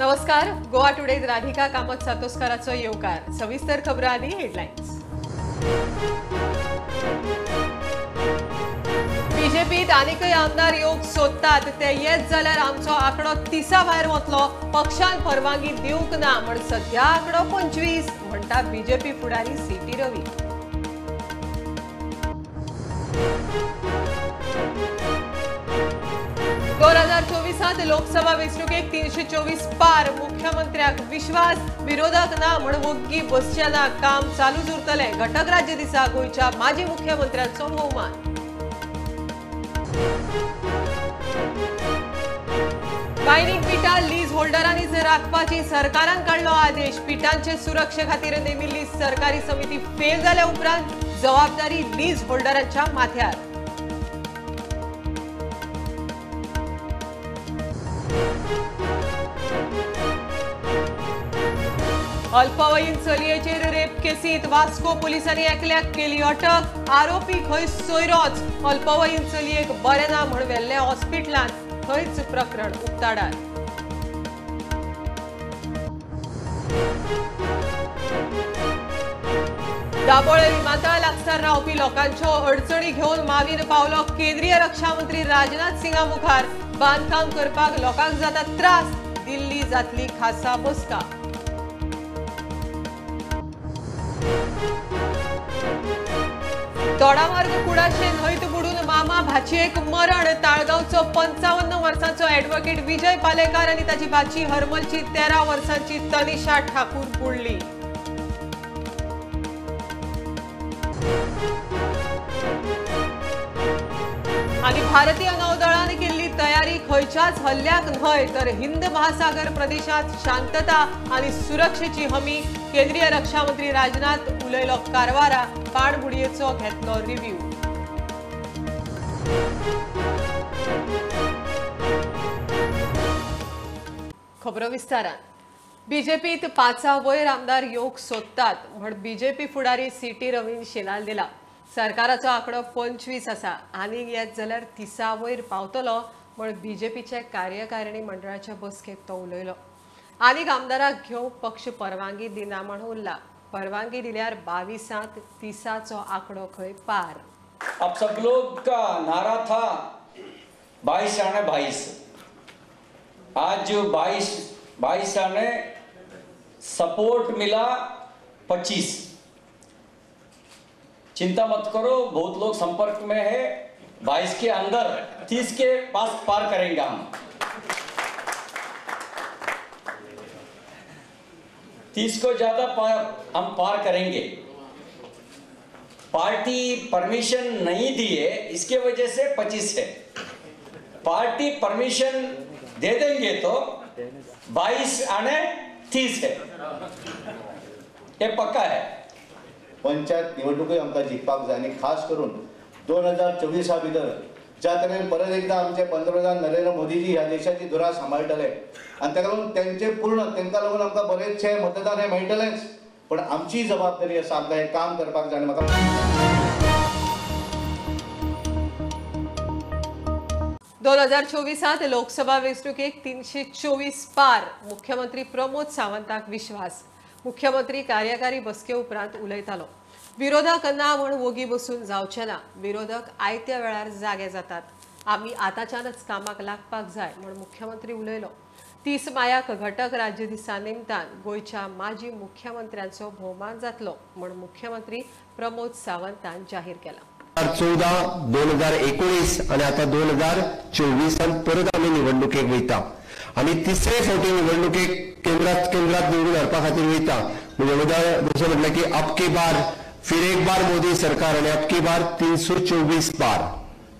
नमस्कार, गोवा टुडेज राधिका कामत सातोस्काराचो येवकार। सविस्तर खबरो आदी हेडलायन्स। बीजेपीत आनीकय आमदार येवंक सोदतात, ते येत जाल्यार आमचो आंकडो 30 भायर वतलो। पक्षान परवानगी दिवंक ना म्हण सध्या आंकडो 25 म्हणटा बीजेपी फुडारी सीटी रवी। दोन 2024 लोकसभा वेंचणुकेक 324 पार, मुख्यमंत्र्याक विश्वास, विरोधक ना म्हण वोग्गी बसचे ना, काम चालूच उरतलें। घटक राज्य दिसा गोंयच्या माजी मुख्यमंत्र्यांचो भोवमान। मायनिंग पिठां लीज होल्डरांनीच राखपाची सरकारान काडलो आदेश। पिठांचे सुरक्षे खातीर नेमिल्ली सरकारी समिती फेल जाल्या उपरांत जबाबदारी लीज होल्डरांच्या माथ्यार। अल्पवयीन चलयेचेर रेप केसीत वास्को पुलिसांनी एकल्याक केली अटक। आरोपी खंय सोयरोच। अल्पवयीन चलयेक बरें ना म्हण व्हेल्ले हॉस्पिटलांत, थंयच प्रकरण उक्ताडार। दाबोळे विमानतळा लागसार रावपी लोकांच्यो अडचणी घेवन मावीन पावलो केंद्रीय रक्षा मंत्री राजनाथ सिंगा मुखार। बांदकाम करपाक लोकांक जाता त्रास, दिल्ली जातली खासा बसका। दोडामार्ग कुडाशे न्हंयत बुडून मामा भाचयेक मरण। ताळगांवचो 55 वर्सांचो ॲडव्होकेट विजय पालेकार आनी ताची भाची हरमलची 13 वर्सांची तनिषा ठाकूर बुडली। आनी भारतीय नौदळान केल्ली तयारी खंयच्याच हल्ल्याक न्हय तर हिंद महासागर प्रदेशात शांतता आनी सुरक्षेची हमी। केंद्रीय रक्षा मंत्री राजनाथ उलयलो कारवारा, पाणबुडयेचो घेतलो रिव्ह्यू। खबरो विस्तारान। बीजेपीत 5 वयर आमदार येवंक सोदतात म्हण बीजेपी फुडारी सीटी रवीन शिनाल दिला। सरकाराचो आंकडो 25 आसा, आनीक येत जाल्यार 30 वयर पावतलो म्हण बीजेपीच्या कार्यकारिणी मंडळाच्या बसकेंत तो उलयलो। आनीक आमदाराक घेवंक पक्ष परवानगी दिना म्हण उरला। परवानगी दिल्यार 22 30चो आंकडो खंय पार। अब सब लोग का नारा था 22 आने 22, आज 22 आने सपोर्ट मिला 25। चिंता मत करो, बहुत लोग संपर्क में है। 22 के अंदर 30 के पास पार करेंगे हम। 30 को ज्यादा हम पार करेंगे। पार्टी परमिशन नहीं दिए इसके वजह से 25 है। पार्टी परमिशन दे देंगे तो 22 आने 30 है, ये पक्का है। पंचायत निवडणुकूय आमकां जिखपाक जाय आनी खास करून 2024 भितर ज्या तरेन परत एकदां आमचे पंतप्रधान नरेंद्र मोदीजी ह्या देशाची धुरा सांबाळटले आनी ताका लागून तेंचे पूर्ण तांकां लागून आमकां बरेचशें मतदान हें मेळटलेंच, पण आमची जबाबदारी आसा आमकां हें काम करपाक जाय। आनी म्हाका 2024 लोकसभा वेंचणुकेक 324 पार, मुख्यमंत्री प्रमोद सावंताक विश्वास। मुख्यमंत्री कार्यकारी बसके उपरांत उलयतालो। विरोधक ना म्हण वोगी बसून जावचे ना, विरोधक आयत्या वेळार जागे जातात, आमी आतांच्यानच कामाक लागपाक जाय म्हण मुख्यमंत्री उलयलो। 30 मायाक घटक राज्य दिसा निमतान गोंयच्या माजी मुख्यमंत्र्यांचो भोवमान जातलो म्हण मुख्यमंत्री प्रमोद सावंतान जाहीर केला। 2014, 2019 आनी आतां 2024 परत आमी निवडणुकेक वयता। आमी तिसरे फावटी निवडणुकेक केंद्रात निवडून हाडपा खातीर वयता। म्हणजे जशें म्हटलें की अब की बार फिर एक बार मोदी सरकार आनी अब की बार 324 पार।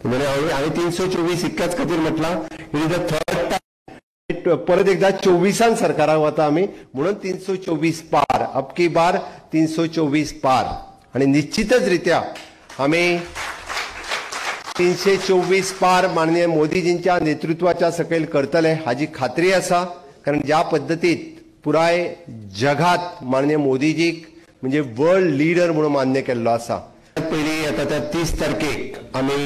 म्हणजे हांवें 324 इतक्याच खातीर म्हटलां, it is the third time परत एकदां 24 सरकाराक वता आमी, म्हणून 324 पार, अब की बार 324 पार। आनी निश्चितच रित्या आमी 324 पार माननीय मोदीजींच्या नेतृत्वाच्या सकयल करतले हाजी खात्री आसा। कारण ज्या पद्दतीत पुराय जगात माननीय मोदीजीक म्हणजे वर्ल्ड लिडर म्हणून मान्य केल्लो आसा। पयलीं आतां त्या 30 तारखेक आमी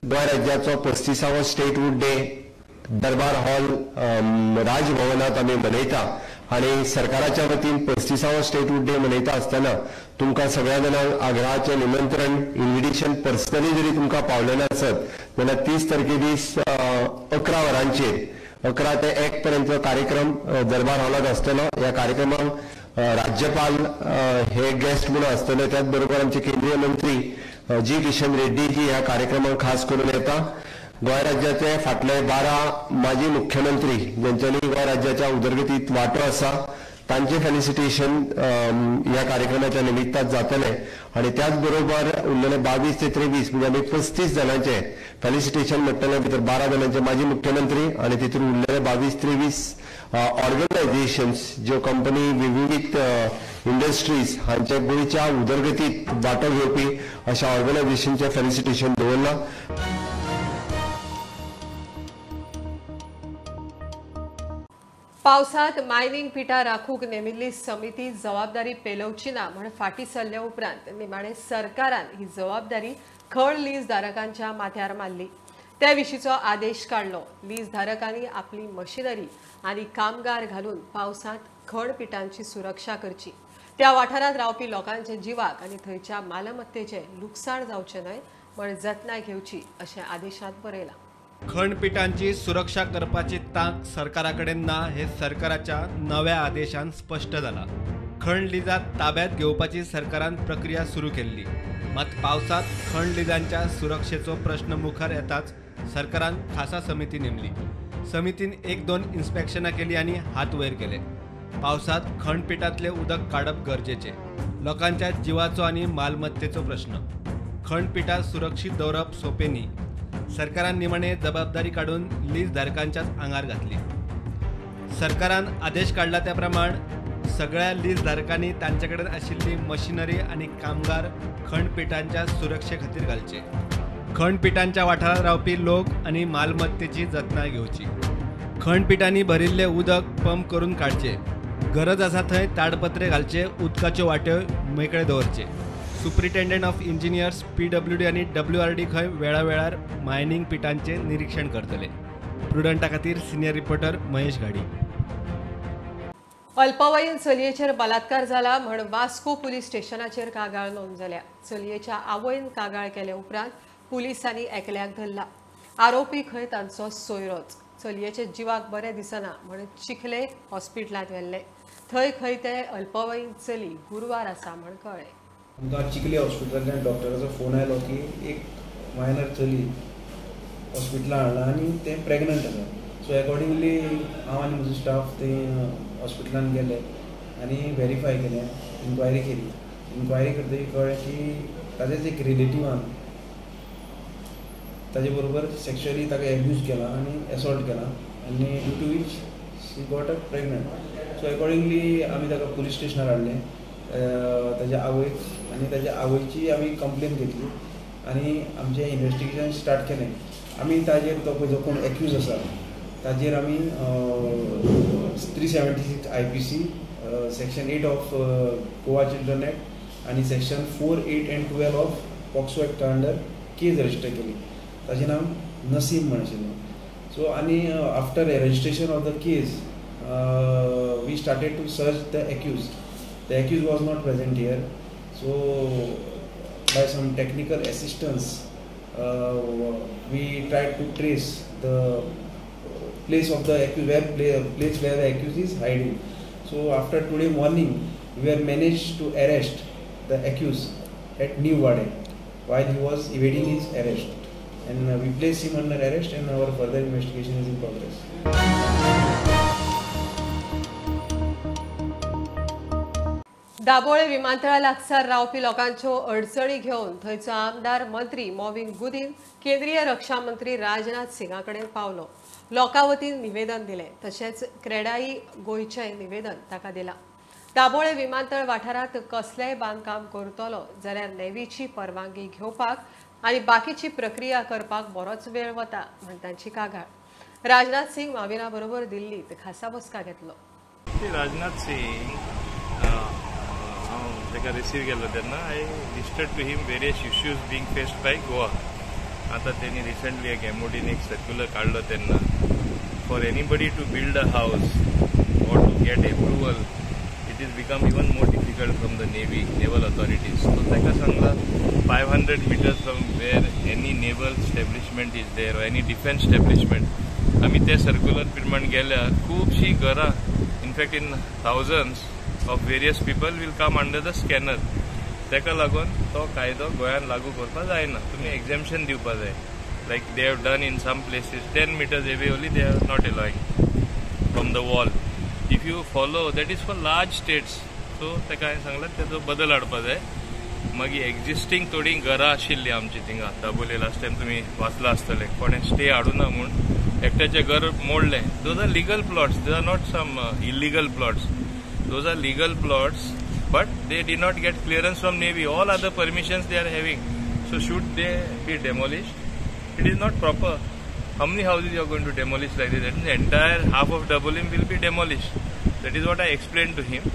गोंय राज्याचो 35वो स्टेटहूड डे दरबार हॉल राजभवनात आमी मनयता आनी सरकाराच्या वतीन 35वो स्टेटहूड डे मनयता आसतना तुमकां सगळ्या जाणांक आग्रहाचें निमंत्रण, इन्विटेशन पर्सनली जरी तुमकां पावलें ना आसत जाल्यार 30 तारखे दीस 11 वरांचेर 11 ते 1 पर्यंत कार्यक्रम दरबार हॉलात आसतलो. ह्या कार्यक्रमाक राज्यपाल हे गेस्ट म्हणून आसतले. त्याच बरोबर आमचे केंद्रीय मंत्री जी किशन रेड्डी जी ह्या कार्यक्रमाक खास करून येता. गोंय राज्याचे फाटले 12 माजी मुख्यमंत्री ज्यांच्यांनी गोंय राज्याच्या उदरगतीत वांटो आसा तांचे फेलिसिटेशन ह्या कार्यक्रमाच्या निमित्तान जातले आनी त्याच बरोबर उरलेले 22 ते 23 म्हणजे आमी 35 जाणांचे फेलिसिटेशन म्हणटले, भितर 12 जाणांचे माजी मुख्यमंत्री आनी तितून उरलेले 22-23 ऑर्गनायझेशन्स ज्यो कंपनी विविध इंडस्ट्रीज हांच्या गोंयच्या उदरगतीत वांटो घेवपी अशा ऑर्गनायझेशनचे फेलिसिटेशन दवरलां. पावसात मायनिंग पिठां राखूंक नेमिल्ली समिती जबाबदारी पेलोवची ना म्हण फाटीं सरल्या उपरांत निमाणे सरकारान ही जबाबदारी खण लीज धारकांच्या माथ्यार मारली. त्या विशींचो आदेश काडलो. लीज धारकांनी आपली मशिनरी आनी कामगार घालून पावसांत खण पिठांची सुरक्षा करची. त्या वाठारांत रावपी लोकांच्या जिवाक आनी थंयच्या मालमत्तेचें लुकसाण जावचें न्हय म्हण जतनाय घेवची अशें आदेशांत बरयलां. खणपिठांची सुरक्षा करपाची तांक सरकारा कडेन ना हे सरकाराच्या नव्या आदेशान स्पश्ट जाला. खण लिजां ताब्यात घेवपाची सरकारान प्रक्रिया सुरू केल्ली, मात पावसांत खण लिजांच्या सुरक्षेचो प्रश्न मुखार येताच सरकारान खासा समिती नेमली. समितीन 1-2 इन्स्पेक्शनां केली आनी हात वयर केले. पावसांत खणपिठांतलें उदक काडप गरजेचें, लोकांच्या जिवाचो आनी मालमत्तेचो प्रश्न. खणपिठां सुरक्षीत दवरप सोंपें न्ही. सरकारान निमाणे जबाबदारी काडून लीज धारकांच्याच आंगार घातली. सरकारान आदेश काडला त्या प्रमाण सगळ्या लीज धारकांनी तांचे कडेन आशिल्ली मशिनरी आनी कामगार खणपिठांच्या सुरक्षे खातीर घालचे. खणपिठांच्या वाठारांत रावपी लोक आनी मालमत्तेची जतनाय घेवची. खणपिठांनी भरिल्लें उदक पंप करून काडचें. गरज आसा थंय ताडपत्रे घालचे, उदकाच्यो वाट्यो मेकळे दवरचे. सुप्रिटेंडंट ऑफ इंजिनियर्स, PWD आनी WRD खंय वेळावेळार मायनिंग पिठांचें निरीक्षण करतले. प्रुडंटा खातीर सिनियर रिपोर्टर महेश घाडी. अल्पवयीन चलयेचेर बलात्कार जाला म्हण वास्को पुलीस स्टेशनाचेर कागाळ नोंद जाल्या. चलयेच्या आवयन कागाळ केले उपरांत पुलिसांनी एकल्याक धरला. आरोपी खंय तांचो सोयरोच. चलयेच्या जिवाक बरें दिसना म्हण चिखले हॉस्पिटलांत व्हेल्ले. थंय खंय ते अल्पवयीन चली गुरवार आसा म्हण कळ्ळें. आमकां चिखले हॉस्पिटलांतल्यान डॉक्टराचो फोन आयलो की एक मायनर चली हॉस्पिटलान हाडला आनी तें प्रेग्नंट आसा. सो एकॉर्डिंगली हांव आनी म्हजो स्टाफ ते हॉस्पिटलान गेले आनी वेरीफाय केलें, इन्क्वायरी केली. इन्क्वायरी करतकीर कळ्ळें की ताजेच एक रिलेटिवान ताजे बरोबर सेक्शुअली ताका एब्यूज केला आनी एसॉल्ट केला आनी due to which she got a pregnant. So accordingly आमी ताका पुलीस स्टेशनार हाडलें, ताज्या आवयक आनी ताज्या आवयची आमी कंप्लेन घेतली आनी आमचें इन्वेस्टिगेशन स्टार्ट केलें. आमी ताजेर तो पळय जो कोण एक्यूज आसा ताजेर आमी 376 IPC section 8 of Goa children act आनी section 4, 8 and 12 of POCSO एक्टा अंडर केस रजिस्टर केली. ताजें नांव नसीम म्हण आशिल्लें. सो आनी after registration of the case we started to search the accused. The accused was not present here, so by some technical assistance we tried to trace the place of the accused, place where the accused is hiding. So after today morning we were managed to arrest the accused at New Wade while he was evading his arrest, and we placed him under arrest and our further investigation is in progress. Dabolim विमानतळा लागसार रावपी लोकांच्यो अडचणी घेवन थंयचो आमदार मंत्री मॉविन गुदीन केंद्रीय रक्षा मंत्री राजनाथ सिंगा कडेन पावलो. लोकां वतीन निवेदन दिलें, तशेंच क्रेडाई गोंयचें निवेदन ताका दिलां. दाबोळे विमानतळ वाठारांत कसलेंय बांदकाम करतलो जाल्यार नेव्हीची परवानगी घेवपाक आनी बाकीची प्रक्रिया करपाक बरोच वेळ वता म्हण तांची कागाळ. राजनाथ सिंग माविना बरोबर दिल्लीत खासा बसका घेतलो. राजनाथ सिंग ताका रिसीव केलो तेन्ना I listed to him various issues being faced by Goa. आतां तेणी रिसंटली एक एमओडीन एक सर्क्युलर काडलो तेन्ना For anybody to build a house or to get approval, it is become even more difficult from the navy, naval authorities. So ताका सांगला 500 meters from where any naval establishment is there or any defense establishment, आमी ते circular प्रमाण गेल्यार खुबशीं घरां, in fact in thousands of various people will come under the scanner. ताका लागून तो कायदो गोंयांत लागू करपाक जायना, तुमी एक्झेम्पशन दिवपाक जाय. Like they have done in some places, 10 meters away only they are not allowing from the wall. If you follow, that is for large states. So ताका हांवें सांगलां तेजो बदल हाडपा जाय. मागीर एक्झिस्टींग थोडीं घरां आशिल्लीं आमची थिंगा दाबोले, लास्ट टायम तुमी वाचलां आसतलें, कोणें स्टे हाडुना म्हूण एकट्याचें घर मोडलें. Those are legal plots, those are not some illegal plots, those are legal plots, but they did not get clearance from navy. All other permissions they are having, so should they be demolished? It is not proper. How many houses you are going to demolish like this? That means entire half of Dabolim will be demolished. That is what I explained to him.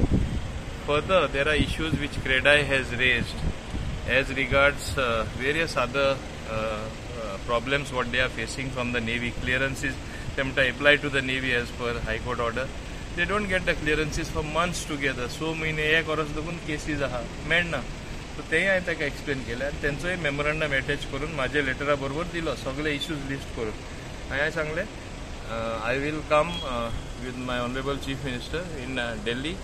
Further, there are issues which CREDAI has raised as regards various other problems what they are facing from the Navy. Clearances, them to apply to the Navy as per High Court order. They don't get the clearances for months together. So महिने एक वर्स लागून cases आहा मेळना. So तेंय हांवें ताका explain केलें आनी तेंचोय मेमोरंडम एटॅच करून म्हाज्या लेटरा बरोबर दिलो, सगळे इश्यूज लिस्ट करून. हांवें सांगलें I will come with my honourable chief minister in Delhi.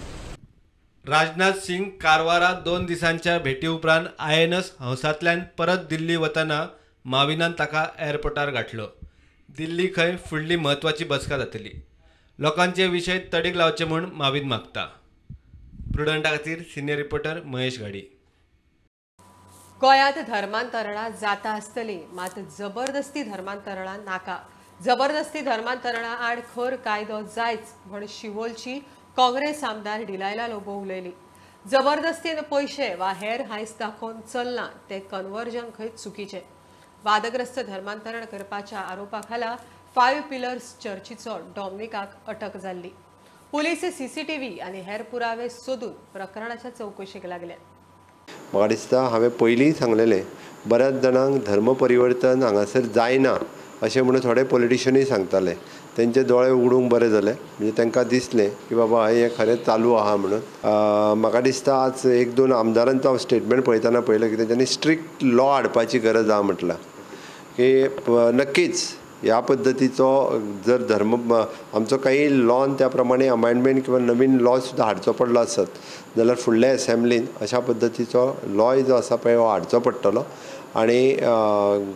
Rajnath Singh कारवारा 2 दिसांच्या भेटी उपरांत INS हंसांतल्यान परत दिल्ली वतना माविनान ताका एअरपोर्टार गाठलो. दिल्ली खंय फुडली म्हत्वाची बसका जातली. लोकांचे विशय तडीक लावचे म्हूण माविन मागता. प्रुडंटा खातीर सिनियर रिपोर्टर महेश घाडी. गोंयांत धर्मांतरणां जाता आसतली, मात जबरदस्ती धर्मांतरणां नाका. जबरदस्ती धर्मांतरणा आड खर कायदो जायच म्हण शिवोलची काँग्रेस आमदार डिलायला लोबो उलयली. जबरदस्तीन पयशे वा हेर हांयस दाखोवन चलना ते कन्वर्जन खंय चुकीचें. वादग्रस्त धर्मांतरण करपाच्या आरोपा खाला 5 पिलर्स चर्चीचो डॉमनिकाक अटक जाल्ली. पुलीस CCTV आनी हेर पुरावे सोदून प्रकरणाच्या चवकशेक लागले. म्हाका दिसता हांवें पयलींय सांगलेलें, बऱ्याच जाणांक धर्म परिवर्तन हांगासर जायना अशें म्हणून थोडे पॉलिटिशनूय सांगताले. तेंचे दोळे उगडूंक बरें जालें, म्हणजे तांकां दिसलें की बाबा हें खरें चालू आहा म्हणून. म्हाका दिसता आज 1-2 आमदारांचो हांव स्टेटमेंट पळयतना पळयलें की तेंच्यांनी स्ट्रिक्ट लॉ हाडपाची गरज आहा म्हटलां की नक्कीच ह्या पद्दतीचो जर धर्म आमचो काही लॉन त्या प्रमाणे अमेंडमेंट किंवा नवीन लॉ सुद्दां हाडचो पडलो आसत जाल्यार फुडल्या एसेंब्लीन अशा पद्दतीचो लॉय जो आसा पळय हो हाडचो पडटलो आनी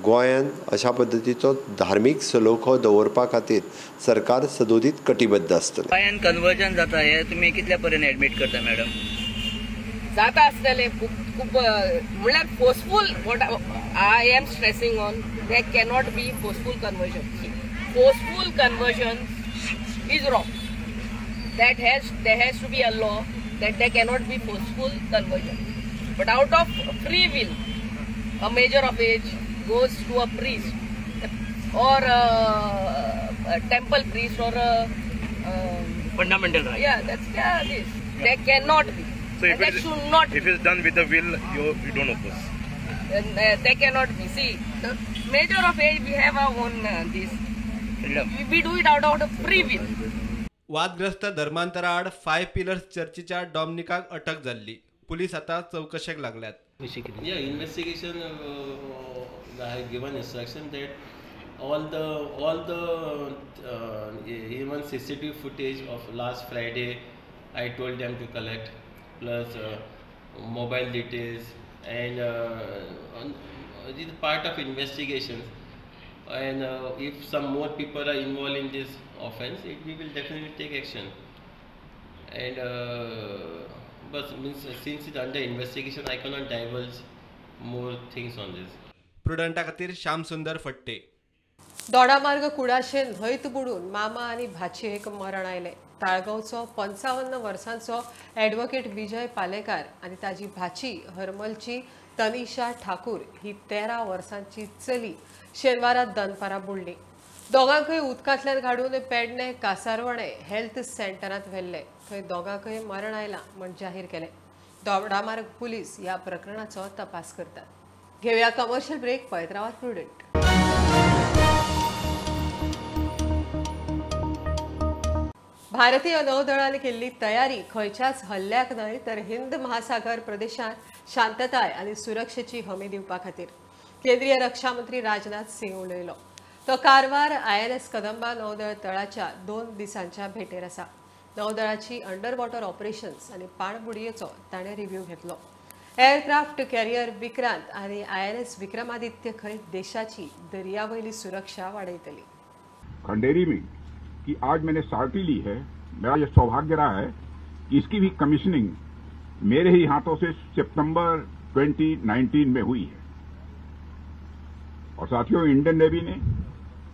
गोंयान अशा पद्दतीचो धार्मीक सलोखो दवरपा खातीर सरकार सदोदीत कटिबद्ध आसतलें. गोंयान कन्वर्जन जाता हे तुमी कितल्या पर्यंत एडमीट करता मॅडम? जाता आसतलें खूब खूब, म्हणल्यार forceful. What I am stressing on, there cannot be forceful conversion. Forceful conversion is wrong. That has, there has to be a law that there cannot be forceful conversion. But out of free will, a major of age goes to a priest or a temple priest or a fundamental right. Yeah, that's yeah, this. Yeah. There cannot be. So if that should not. If it's done with the will, you don't oppose. And there cannot be. See, the major of age, we have our own this. Freedom. We do it out of free will. वादग्रस्त धर्मांतराआड 5 pillars चर्चीच्या डॉमनिकाक अटक जाल्ली. Police आता चवकशेक लागल्यात. Yeah, investigation. I have given instruction that all the even CCTV footage of last Friday, I told them to collect, plus mobile details and this is part of investigations. And if some more people are involved in this offense, we will definitely take action. And but means since it's under investigation, I cannot divulge more things on this. प्रुडंटा खातीर श्याम सुंदर फट्टे. दोडामार्ग कुडाशे न्हंयत बुडून मामा आनी भाचयेक मरण आयलें. ताळगांवचो 55 वर्सांचो advocate Vijay Palekar आनी ताजी भाची हरमलची तनिषा ठाकूर ही 13 वर्सांची चली शेनवारा दनपारा बुडली. दोगांकय उदकांतल्यान काडून पेडणे कासारवणे हेल्थ सेंटरांत व्हेल्ले. थंय दोगांकय मरण आयलां म्हूण जाहीर केलें. दोडामार्ग पुलीस ह्या प्रकरणाचो तपास करतात. घेवया कमर्शियल ब्रेक. पळयत रावात प्रुडंट. भारतीय नौदळान केल्ली तयारी खंयच्याच हल्ल्याक न्हय तर हिंद महासागर प्रदेशांत शांतताय आनी सुरक्षेची हमी दिवपा खातीर केंद्रीय रक्षा मंत्री राजनाथ सिंग उलयलो. तो कारवार INS Kadamba नौदळ तळाच्या 2 दिसांच्या भेटेर आसा. नौदळाची अंडर वॉटर ऑपरेशन्स आनी पाणबुडयेचो ताणें रिव्ह्यू घेतलो. एअरक्राफ्ट कॅरियर विक्रांत आनी INS Vikramaditya खंय देशाची दर्यावयली सुरक्षा वाडयतली. खंडेरी में कि आज मैंने सार्टी ली है, मेरा यह सौभाग्य रहा है कि इसकी भी कमीशनिंग मेरे ही हाथों से सितंबर 2019 में हुई है। और साथियों, इंडियन नेवी ने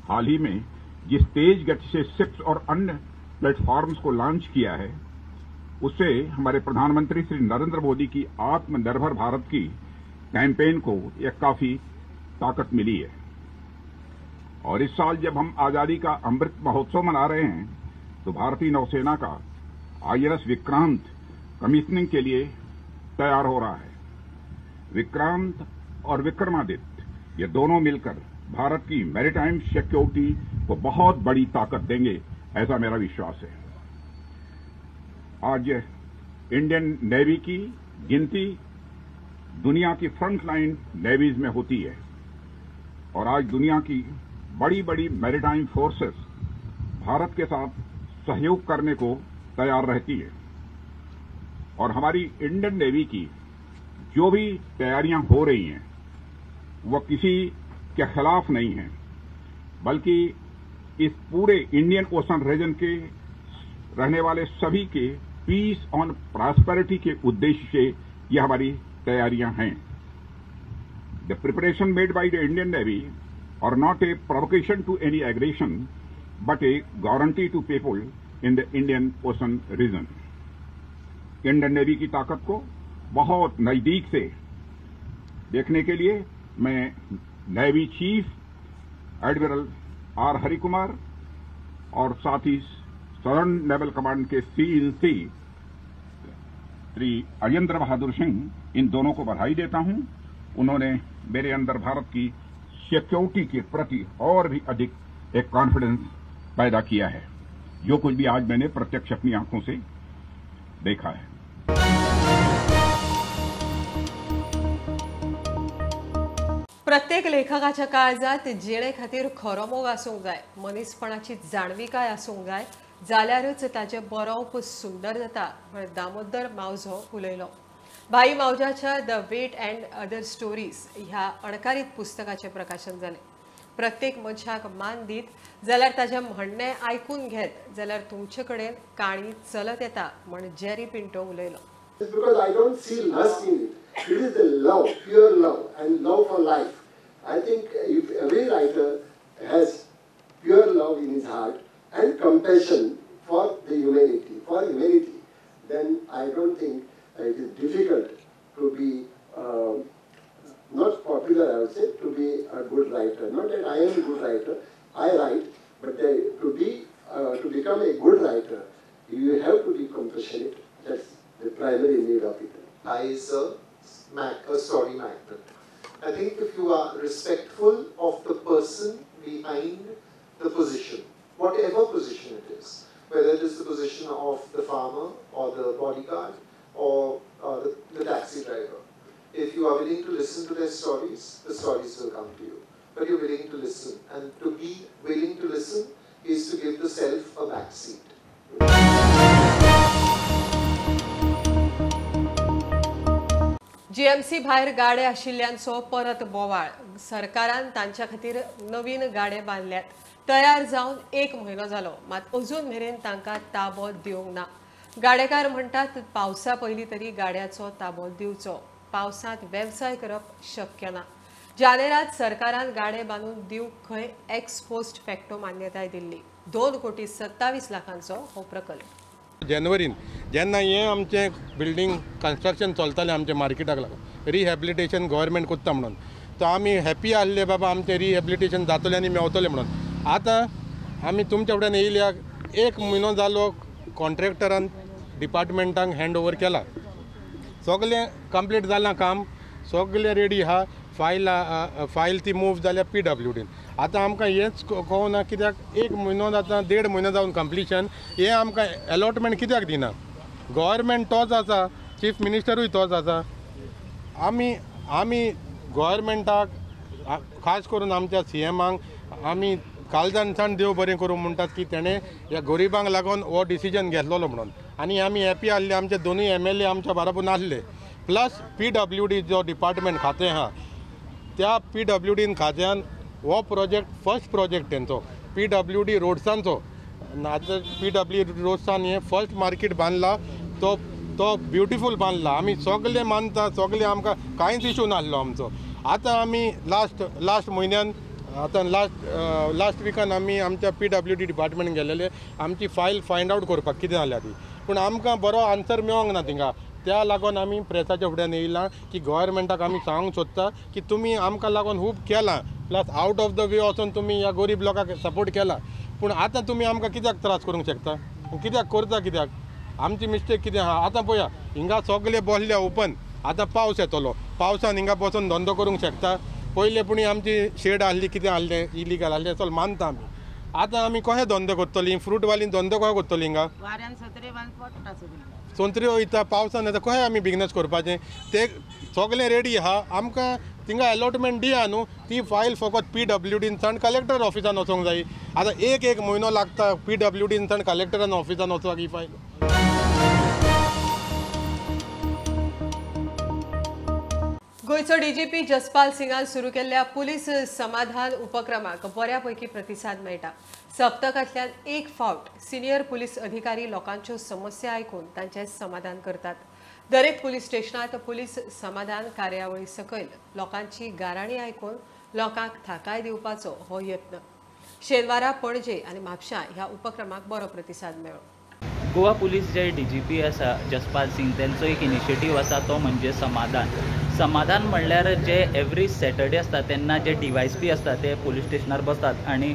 हाल ही में जिस तेज गति से शिप्स और अन्य प्लेटफॉर्म्स को लॉन्च किया है, उससे हमारे प्रधानमंत्री श्री नरेंद्र मोदी की आत्मनिर्भर भारत की कैंपेन को यह काफी ताकत मिली है। और इस साल जब हम आजादी का अमृत महोत्सव मना रहे हैं, तो भारतीय नौसेना का INS Vikrant commissioning के लिए तैयार हो रहा है। विक्रांत और विक्रमादित्य ये दोनों मिलकर भारत की मैरीटाइम सिक्योरिटी को बहुत बड़ी ताकत देंगे, ऐसा मेरा विश्वास है। आज इंडियन नेवी की गिनती दुनिया की फ्रंट लाइन नेवीज में होती है और आज दुनिया की बड़ी बड़ी मैरीटाइम फोर्सेस भारत के साथ सहयोग करने को तैयार रहती है। और हमारी इंडियन नेवी की जो भी तैयारियां हो रही हैं वह किसी के खिलाफ नहीं है, बल्कि इस पूरे इंडियन ओशन रीजन के रहने वाले सभी के पीस और प्रॉस्पेरिटी के उद्देश्य से ये हमारी तैयारियां हैं। The preparation made by the Indian Navy are not a provocation to any aggression, but a guarantee to people in the Indian Ocean region. Indian Navy की ताकत को बहुत नजदीक से देखने के लिए मैं navy chief admiral R Harikumar और साथ ही सदर्न नेवल कमांड के CNC Shri Arjendra Bahadur Singh, इन दोनों को बधाई देता हूं। उन्होंने मेरे अंदर भारत की सिक्योरिटी के प्रति और भी अधिक एक कॉन्फिडेंस पैदा किया है, जो कुछ भी आज मैंने प्रत्यक्ष अपनी आंखों से देखा है। प्रत्येक लेखकाच्या काळजात जिणे खातीर खरो मोग आसूंक जाय, मनीसपणाची जाणविकाय आसूंक जाय, जाल्यारच ताचें बरोवप सुंदर जाता म्हण दामोदर मावजो उलयलो. भाई मावजाच्या the weight and other stories ह्या अणकारीत पुस्तकाचें प्रकाशन जालें. प्रत्येक मनशाक मान दीत जाल्यार ताचें म्हणणें आयकून घेत जाल्यार तुमचे कडेन काणी चलत येता म्हण जेरी पिंटो उलयलो. Because I don't see lust in it. It is the love, pure love, and love for life. I think if every writer has pure love in his heart and compassion for the humanity, for humanity, then I don't think it is difficult to be not popular, I would say, to be a good writer. Not that I am a good writer, I write, but to become a good writer, you have to be compassionate. That's the primary need of it. I is a story magnet. I think if you are respectful of the person behind the position, whatever position it is, whether it is the position of the farmer or the bodyguard or the taxi driver, if you are willing to listen to their stories, the stories will come to you. But you're willing to listen, and to be willing to listen is to give the self a back seat. GMC भायर गाडे आशिल्ल्यांचो परत बोवाळ. सरकारान तांच्या खातीर नवीन गाडे बांदल्यात. तयार जावन 1 म्हयनो जालो, मात अजून मेरेन तांकां ताबो दिवंक ना. गाडेकार म्हणटात पावसा पयलीं तरी गाड्याचो ताबो दिवचो, पावसांत वेवसाय करप शक्य ना. जानेरात सरकारान गाडे बांदून दिवंक खंय एक्स पोस्ट फॅक्टो मान्यताय दिल्ली. 2,27 कोटी हो प्रकल्प. जानेवारीन जेन्ना हें आमचें बिल्डींग कन्स्ट्रक्शन चलतालें आमच्या मार्केटाक लागून रिहॅबिलिटेशन गव्हर्मेंट करता म्हणून, तो आमी हॅपी आहले बाबा आमचें रिहॅबिलिटेशन जातलें आनी मेवतलें म्हणून. आतां आमी तुमच्या फुड्यान येयल्या, 1 म्हयनो जालो कॉन्ट्रॅक्टरान डिपार्टमेंटाक हँड ओवर केला, सगळें कंप्लीट जालां काम, सगळें रेडी आहा, फायल ती मूव जाल्या PWDन. आतां आमकां हेंच कळना कित्याक 1 म्हयनो जाता, 1.5 म्हयनो जावन कंप्लिशन, हें आमकां एलॉटमेंट कित्याक दिना? गव्हर्मेंट तोच आसा, चीफ मिनिस्टरूय तोच आसा. आमी आमी गव्हर्मेंटाक खास करून आमच्या सीएमाक आमी काळजानसान देव बरें करूं म्हणटात की तेणें ह्या गरिबांक लागून हो डिसिजन घेतलेलो म्हणून. आनी आमी हॅपी आहले, आमचे दोनूय MLA आमच्या बराबर नासले. प्लस PWD जो डिपार्टमेंट खातें आहा त्या PWDन खात्यान हो प्रोजेक्ट फर्स्ट प्रोजेक्ट तेंचो PWD रोड्सांचो. आतां PWD रोड्सान हें फर्स्ट मार्केट बांदला, तो तो ब्युटिफूल बांदला. आमी सगळे मानता, सगळे आमकां कांयच इशू नासलो आमचो. आतां आमी लास्ट लास्ट म्हयन्यान आतां लास्ट लास्ट विकान आमी आमच्या PWD department गेलेले आमची फायल फायंड आवट करपाक कितें जाल्या ती, पूण आमकां बरो आन्सर मेळोंक ना थिंगा. त्या लागून आमी प्रेसाच्या फुड्यान येयलां की गव्हर्मेंटाक आमी सांगूंक सोदता की तुमी आमकां लागून खूब केलां, plus out of the way वचून तुमी ह्या गरीब लोकांक सपोर्ट केला, पूण आतां तुमी आमकां कित्याक त्रास करूंक शकता? कित्याक करता? कित्याक आमची मिस्टेक कितें आहा? आतां पळया हिंगा सगळे बसले ओपन, आतां पावस येतलो, पावसान हिंगा बसून धंदो करूंक शकता? पयले पुणी आमची शेड आहली, कितें आहलें इलिगल आहलें, चल मानता आमी. आतां आमी कशें धंदो करतलीं? फ्रूटवाली धंदो कशें करतलीं? हिंगा सोंत्रे वयता, पावसान येता, कशें आमी बिजनस करपाचें? ते सगळें रेडी आहा, आमकां थिंगा एलॉटमेंट दिया न्हू. ती फायल फकत PWDन कलेक्टर ऑफिसान वचोंक जाय. आतां 1 म्हयनो लागता PWDन कलेक्टरान ऑफिसान वचपाक ही फायल. गोंयचो डीजीपी जसपाल सिंगान सुरू केल्ल्या पुलीस समाधान उपक्रमाक बऱ्यापैकी प्रतिसाद मेळटा. सप्तकांतल्यान 1 फावट सिनियर पुलीस अधिकारी लोकांच्यो समस्या आयकून तांचें समाधान करतात. दरेक पुलीस स्टेशनांत पुलीस समाधान कार्यावळी सकयल लोकांची गाराणी आयकून लोकांक थाकाय दिवपाचो हो यत्न. शेनवारा पणजे आनी म्हापशां ह्या उपक्रमाक बरो प्रतिसाद मेळ्ळो. गोवा पुलीस जे DGP आसा जसपाल सिंग, तेंचो एक इनिशिएटीव आसा तो म्हणजे समाधान. समाधान म्हणल्यार जे एवरी सॅटर्डे आसता तेन्ना जे DYSP आसता ते पुलीस स्टेशनार बसतात आनी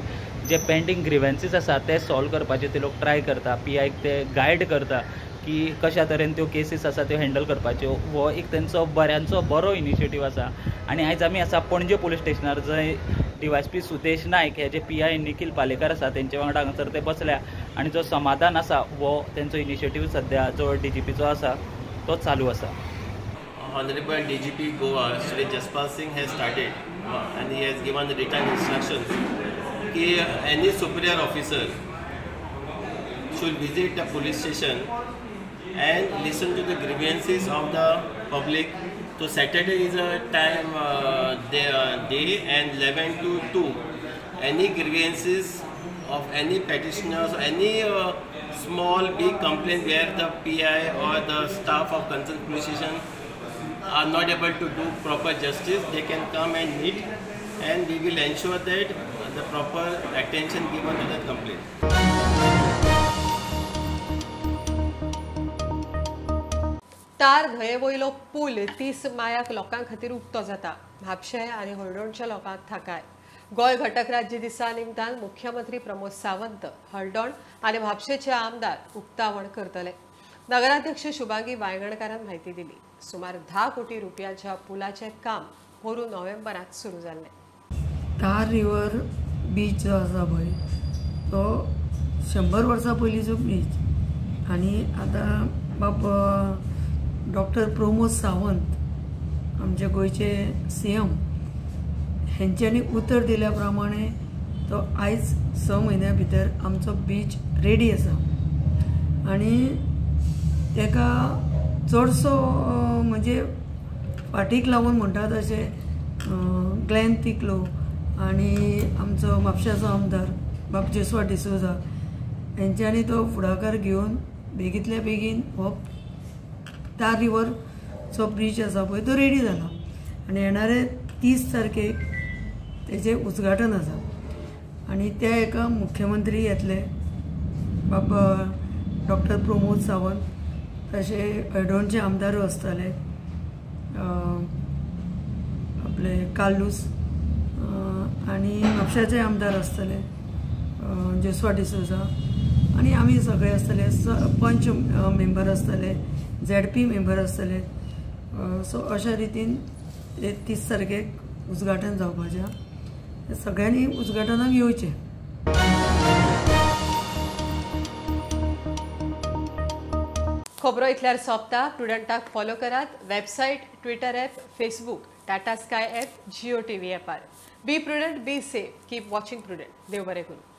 जे पेंडींग ग्रिवेन्सीस आसा ते सॉल्व करपाचे ते लोक ट्राय करता. PIक ते गायड करता की कशा तरेन त्यो केसीस आसा त्यो हँडल करपाच्यो. हो एक तेंचो बऱ्यांचो बरो इनिशिएटीव आसा. आनी आयज आमी आसा पणजे पुलीस स्टेशनार, जंय DYSP Sudesh Naik हे जे PI Nikhil Palekar आसा तेंचे वांगडा हांगासर ते बसल्या आनी जो समाधान आसा हो तेंचो इनिशिएटीव सद्या जो DGPचो आसा तो चालू आसा. Honorable DGP Goa Shri Jaspal Singh has started and he has given written instructions ki any superior officer should visit the police station and listen to the grievances of the public. So Saturday is a time day and 11 to 2. Any grievances of any petitioners, any small big complaint where the PI or the staff of concerned police station are not able to do proper justice, they can come and meet and we will ensure that the proper attention given to the complaint. तार न्हंये वयलो पूल 30 मायाक लोकां खातीर उक्तो जाता. म्हापशें आनी हळदोणच्या लोकांक थाकाय. गोंय घटक राज्य दिसा निमतान मुख्यमंत्री प्रमोद सावंत हळदोण आनी म्हापशेचे आमदार उक्तावण करतले. नगराध्यक्ष शुभांगी वायंगणकारान म्हायती दिली. सुमार 10 कोटी रुपयांच्या पुलाचें काम पोरूं नोव्हेंबरांत सुरू जाल्लें. तार रिवर बीच जो आसा पळय तो 100 वर्सां पयलींचो बीच आनी आतां बाब डॉक्टर प्रमोद सावंत आमचे गोंयचे CM हेंच्यांनी उतर दिल्या प्रमाणे तो आयज 6 म्हयन्या भितर आमचो बीच रेडी आसा आनी तेका चडसो म्हणजे फाटीक लागून म्हणटा तशें ग्लॅन तिकलो आनी आमचो म्हापशाचो आमदार बाब जेस्वा डिसोजा हेंच्यांनी तो फुडाकार घेवन बेगींतल्या बेगीन हो तार रिवरचो ब्रीज आसा पळय तो रेडी जाला आनी येणारे 30 तारखेक तेजें उद्घाटन आसा आनी त्या एका मुख्यमंत्री येतले बाब डॉक्टर प्रमोद सावंत, तशें हळदोणचे आमदारूय आसतले आपले कार्लूस आनी म्हापशाचे आमदार आसतले जेस्वा डिसोजा आनी आमी सगळे आसतले, पंच मेंबर आसतले, ZP member आसतले. सो अशा रितीन 30 तारखेक उद्घाटन जावपाचें सगळ्यांनी उद्घाटनाक येवचें. खबरो इतल्यार सोंपता. प्रुडंटाक फॉलो करात website, Twitter app, Facebook, Tata Sky app, Jio TV ॲपार. Be prudent, be safe, keep watching Prudent. देव बरें करूं.